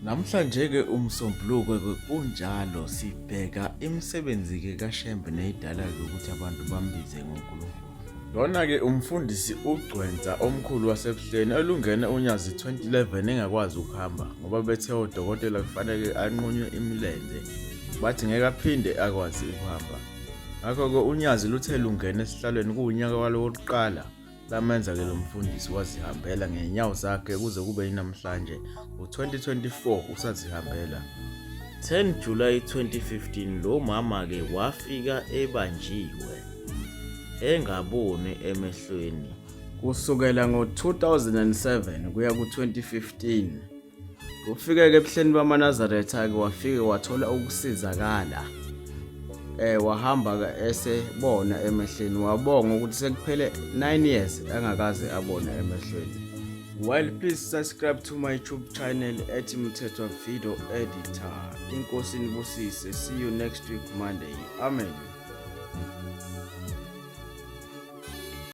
Namhlanje-ke uMsombuluko-ke kunjalo sibheka imisebenzi-ke kaShembe neyidala-ke ukuthi abantu bambize ngoNkulunkulu. Lona-ke umfundisi uGcwensa omkhulu waseBuhleni olungene uNyazi 2011 engakwazi ukuhamba ngoba bethe odokotela kufanele anqunywe imilenze bathi ngeke aphinde akwazi ukuhamba. Ngakho-ke uNyazi luthe lungena esihlalweni kuwunyaka walo wokuqala Lamenza-ke lo mfundisi wazihambela ngenyawo zakhe kuze kube yinamhlanje ngo-2024 usazihambela. 10 July 2015 lo mama-ke wafika ebanjiwe engaboni emehlweni. Kusukela ngo-2007 kuya ku-2015 Ufike-ke ebuhleni bamaNazaretha-ke wafike wathola ukusizakala wahamba-ke esebona emehlweni wabonga ukuthi sekuphele 9 years engakaze abone emehlweni. Well, please subscribe to my YouTube channel at Mthethwa Video Editor. Inkosi inibusise. See you next week Monday. Amen.